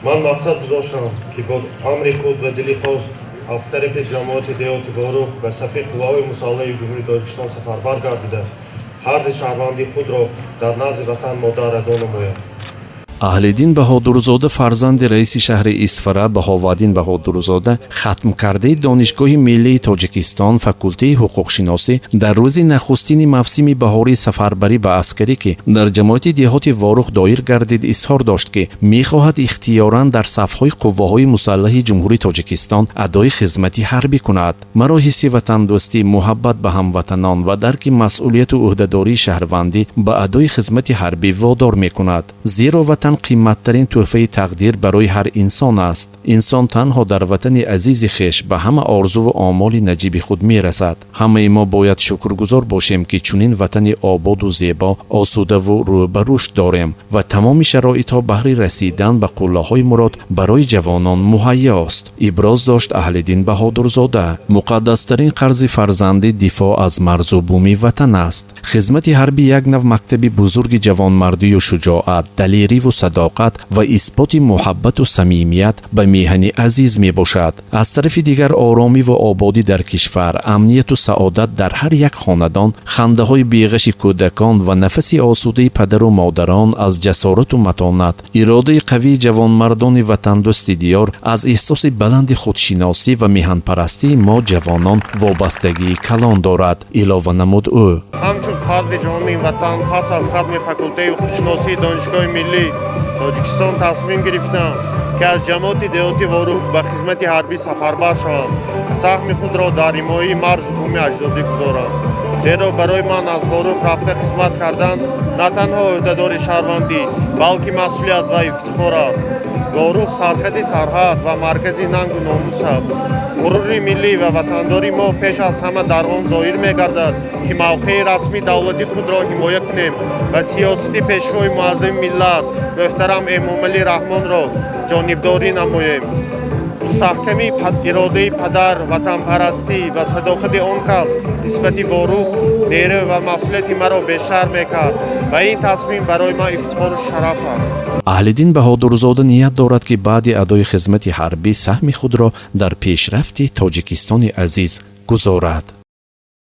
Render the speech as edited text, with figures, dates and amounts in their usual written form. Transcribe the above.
Ман мақсад гузоштам, ки бо амри худ ва дили хос аз тарафи ҷамоати деҳоти Ворух ба сафи Қувваҳои мусаллаҳи Ҷумҳурии Тоҷикистон сафарбар гардида, қарзи шаҳрвандии худро дар назди Ватан Модар адо намоям. Аҳлиддин Баҳодурзода, фарзанди раиси шаҳри Исфара Баҳоваддин Баҳодурзода, хатмкардаи Донишгоҳи миллии Тоҷикистон, факултеи ҳуқуқшиносӣ, дар рӯзи нахустини мавсими баҳории сафарбарӣ ба аскарӣ, ки дар ҷамоати деҳоти Ворух доир гардид, изҳор дошт, ки мехоҳад ихтиёран дар сафҳои Қувваҳои мусаллаҳи Ҷумҳурии Тоҷикистон адои хизмати ҳарбӣ кунад. Маро ҳисси ватандӯстӣ, муҳаббат ба ҳамватанон ва дарки масъулияту ӯҳдадории шаҳрвандӣ ба адои хизмати ҳарбӣ водор мекунад, зеро Ватан қиматтарин тӯҳфаи тақдир барои ҳар инсон аст. Инсон танҳо дар ватани азизи хеш ба ҳама орзуву омоли наҷиби худ мерасад. Ҳамаи мо бояд шукргузор бошем, ки чунин ватани ободу зебо, осудаву рӯ ба рушд дорем ва тамоми шароитҳо баҳри расидан ба қуллаҳои мурод барои ҷавонон муҳайёст, иброз дошт Аҳлиддин Баҳодурзода. Муқаддастарин қарзи фарзандӣ дифоъ аз марзу буми ватан аст. Хизмати ҳарбӣ як нав мактаби бузурги ҷавонмардию шуҷоат, далериву садоқат ва исботи муҳаббату самимият ба меҳани азиз мебошад. Аз тарафи дигар, оромиву ободӣ дар кишвар, амнияту саодат дар ҳар як хонадон, хандаҳои беғаши кӯдакон ва нафаси осудаи падару модарон аз ҷасорату матонат, иродаи қавии ҷавонмардони ватандӯсти диёр, аз эҳсоси баланди худшиносӣ ва меҳанпарастии мо ҷавонон вобастагии калон дорад, илова намуд ӯ. Ҳамчун фарди ҷавони ватан, пас аз хатми факултеи ҳуқуқшиносии Донишгоҳи миллии Тоҷикистон тасмим гирифтам, ки аз ҷамоати деҳоти Ворух ба хизмати ҳарбӣ сафарбар шавам, саҳми худро дар ҳимояи марзу буми аҷдодӣ гузорам, зеро барои ман аз Ворух рафта хизмат кардан на танҳо ӯҳдадори шаҳрвандӣ, балки масъулият ва ифтихор аст. Ворух сархати сарҳад ва маркази нангу номус аст. Ғурури миллӣ ва ватандории мо пеш аз ҳама дар он зоҳир мегардад, ки мавқеи расмии давлати худро ҳимоя кунем ва сиёсати Пешвои муаззами миллат муҳтарам Эмомалӣ Раҳмонро ҷонибдорӣ намоем. Мустаҳкамии иродаи падар, ватанпарастӣ ва садоқати он кас нисбати Ворух нерӯ ва масъулияти маро бештар мекард ва ин тасмим барои ман ифтихору шараф аст. Аҳлиддин Баҳодурзода ният дорад, ки баъди адои хизмати ҳарбӣ саҳми худро дар пешрафти Тоҷикистони азиз гузорад.